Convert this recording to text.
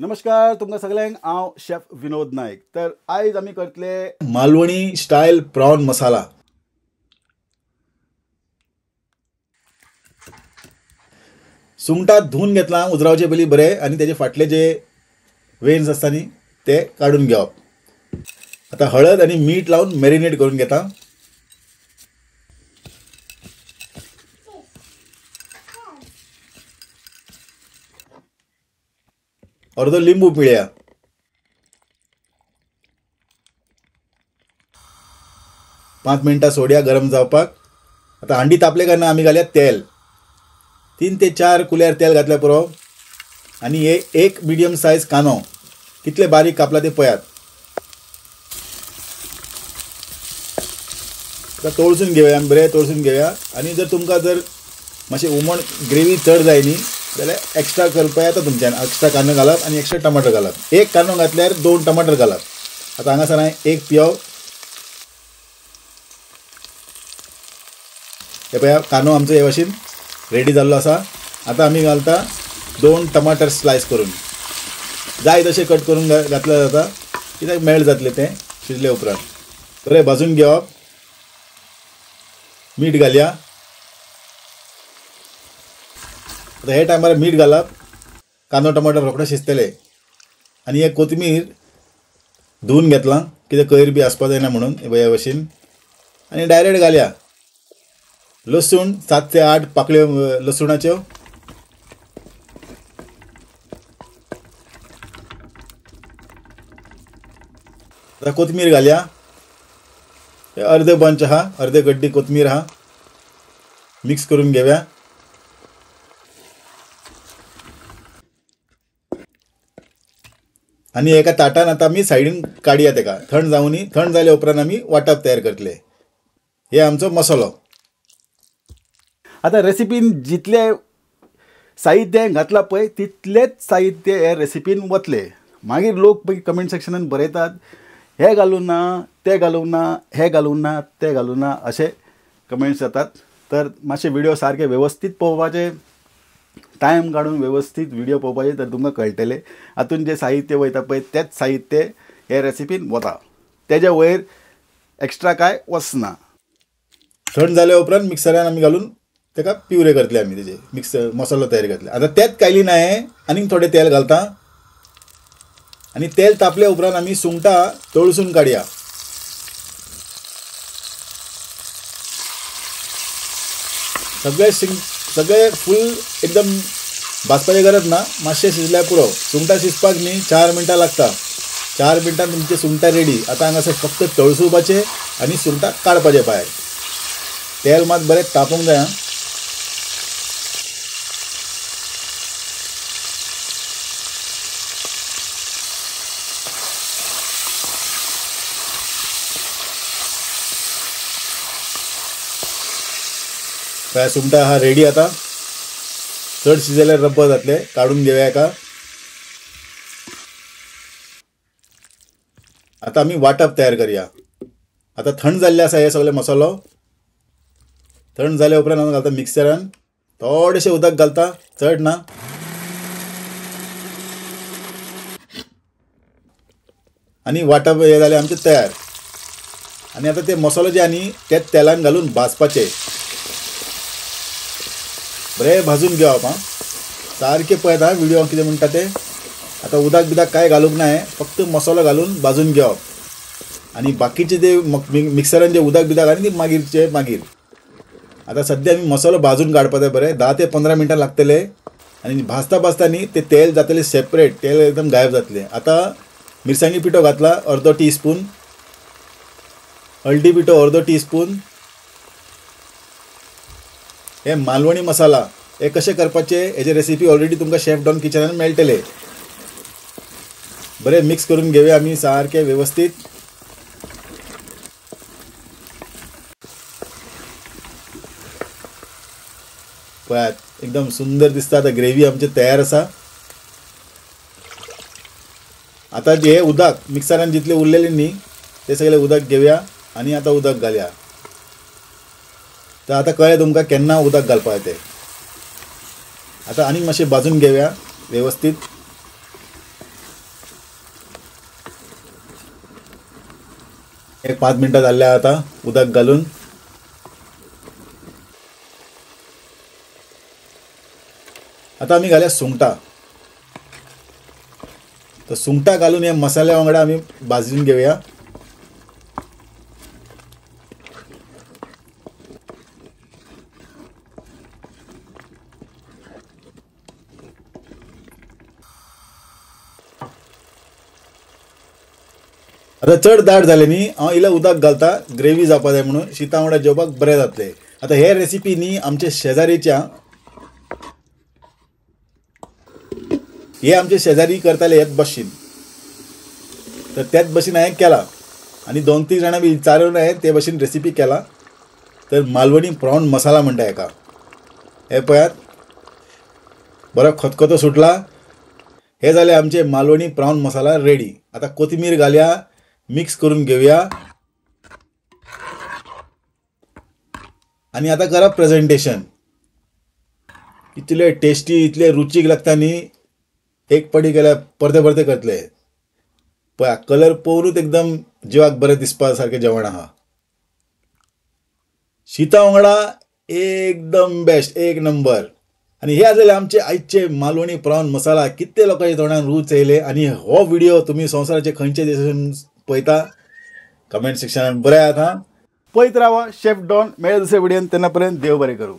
नमस्कार तुमकां सगळ्यांक, हांव शेफ विनोद नायक। तर आयज आमी करतले मालवणी स्टायल प्रॉन मसाला। सुंगटां धुवन घेतला उजरावचे पयलीं बरें आनी तेजे फाटले जे वेन्स आसता न्ही ते काडून घेवप। आतां हळद आनी मीठ लावन मॅरिनेट करून घेता। अर्दो लिंबू पिळया। पांच मिनटां सोडया गरम जावपाक। आतां हांडी तापले काय ना आमी घालया तेल। 3 ते 4 कुल्यार तेल घातल्यार पुरो। आनी हे एक मिडियम सायज कांदो कितले बारीक कापला ते पळयात। आतां तळसून घेवया आमी, बरें तळसून घेवया। आनी जर तुमकां जर मातशें हुमण ग्रेवी चड जाय न्ही जाल्यार एक्स्ट्रा करपा येता तुमच्यान। एक्स्ट्रा कांदो घालप आनी एक्स्ट्रा टमाटर घालप। एक कांदो घातल्यार 2 टमाटर घालप। आतां हांगासर हांवें एक पियाव, हे पळया कांदो आमचो हे भाशेन रेडी जाल्लो आसा। आतां आमी घालता 2 टमाटर स्लायस करून, जाय तशें कट करून घातल्यार जाता, कित्याक मेल्ट जातलें तें शिजले उपरांत। बरें भाजून घेवप, मीठ घालया। आतां हे टायमार मीठ घालप, कांदो टमाटर रोखडे शिजतले। आनी हे कोथमीर धुवन घेतलां कित्याक कयर बी आसपा जायना म्हणून हे भाशेन। आनी डायरेक्ट घालया लसूण, 7 ते 8 पाकळ्यो लसुणाच्यो। आतां कोथमीर घालया, अर्दे बंच आहा, अर्दे गड्डी कोथमीर आहा, मिक्स करून घेवया। आनी एका ताटान आतां आमी सायडीन काडया तेका, थंड जावनी। थंड जाल्या उपरांत आमी वांटप तयार करतले। हे आमचो मसालो। आतां रेसिपीन जितले साहित्य घातलां पळय तितलेंच साहित्य हे रेसिपीन वतलें। मागीर लोक पळय कमेंट सेक्शनान बरयतात हे घालूं ना, ते घालूं ना, हे घालूं ना, ते घालूं ना, अशे कमेंट्स जातात। तर मातशे व्हिडिओ सारके वेवस्थीत पळोवपाचे, टायम काडून वेवस्थीत व्हिडिओ पळोवपाचे, तर तुमकां कळटलें हातून जें साहित्य वयता पळय तेंच साहित्य हे रेसिपीन वता, तेज्या वयर एक्स्ट्रा कांय वचना। थंड जाल्या उपरांत मिक्सरान आमी घालून तेका प्युरे करतले आमी, तेजे मिक्स मसालो तयार करतले। आतां तेच कायली ना हें आनीक थोडें तेल घालता। आनी तेल तापल्या उपरांत आमी सुंगटां तळसून काडया। सगळे फूल एकदम भाजपाची गरज ना, मातशें शिजल्यार पुरो। सुंगटां शिजपाक न्ही 4 मिनटां लागता। 4 मिनटां तुमचें सुंगटां रेडी। आतां हांगासर फक्त तळसुपाचें आनी सुंगटां काडपाचें भायर। तेल मात बरें तापूंक जाय। पळय सुंगटां आहा रेडी। आतां चड शिजल्यार रब्बर जातलें, काडून घेवया एका। आतां आमी वांटप तयार करया। आतां थंड जाल्लें आसा हे सगळे मसालो। थंड जाल्या उपरांत हांव घालता मिक्सरान, थोडेशें उदक घालता, चड ना। आनी वांटप हें जालें आमचें तयार। आनी आतां ते मसालो जे आनी ते तेलान घालून भाजपाचे, बरें भाजून घेवप। आं सारकें पळयता व्हिडियो कितें म्हणटा तें। आतां उदक बिदक कांय घालूंक ना, फक्त मसालो घालून भाजून घेवप। आनी बाकीचे ते मिक्सरान जे उदक बिदक आनी ती मागीरचे मागीर। आतां सद्या आमी मसालो भाजून काडपा जाय बरें, 10 ते 15 मिनटां लागतले। आनी भाजता भाजता न्ही ते तेल जातलें सेपरेट, तेल एकदम गायब जातलें। आतां मिरसांगी पिठो घातला अर्दो टी स्पून, हळदी पिठो अर्दो टी स्पून। हे मालवणी मसाला हे कशें करपाचें हेजे रेसिपी ऑलरेडी तुमकां शेफ डॉन किचनान मेळटले। बरें मिक्स करून घेवया आमी सारकें वेवस्थीत। पळयात एकदम सुंदर दिसता। आतां ग्रेवी आमची तयार आसा। आतां हे उदक मिक्सरान जितलें उरलेलें न्ही तें सगळें उदक घेवया आनी आतां उदक घालया। तर आतां कळ्ळें तुमकां केन्ना उदक घालपाचें तें। आतां आनीक मातशें भाजून घेवया वेवस्थीत। एक 5 मिनटां जाल्ले आतां उदक घालून. आतां आमी घालया सुंगटां. तर सुंगटां घालून हे मसाल्या वांगडा आमी भाजून घेवया. आतां चड दाट जालें न्ही, हांव इल्लें उदक घालता ग्रेवी जावपा जाय म्हणून, शिता वांगडा जेवपाक बरें जातलें. आतां हे रेसिपी न्ही आमच्या शेजारीच्या, हे आमचे शेजारी करताले हेच भशेन, तर त्याच भशेन हांवें केला आनी 2-3 जाणां बी विचारून हांवें ते भशेन रेसिपी केला. तर मालवणी प्रॉन मसाला म्हणटा हेका. हे पळयात बरो खतखतो सुटला. हे जाले आमचे मालवणी प्रॉन मसाला रेडी. आतां कोथमीर घालया, मिक्स करून घेवया आनी आतां करा प्रेजेंटेशन. इतले टेस्टी, इतले रुचीक लागता न्ही, एक पडी केल्यार परते परते करतले. पळया कलर पळोवनूच एकदम जिवाक बरें दिसपा सारकें जेवण आहा. शिता वांगडा एकदम बेस्ट, एक नंबर. आनी हे आसलेले आमचे आयचे मालवणी प्रॉन मसाला. कितले लोकांच्या तोंडान रूच येयले. आनी हो व्हिडिओ तुमी संवसाराचे खंयचे देशान पळयता कमेंट सेक्शनान बरयात. हा, पळयत रावा शेफ डॉन. मेळ्ळे दुसऱ्या व्हिडियोन, तेन्ना पर्यंत देव बरें करूं.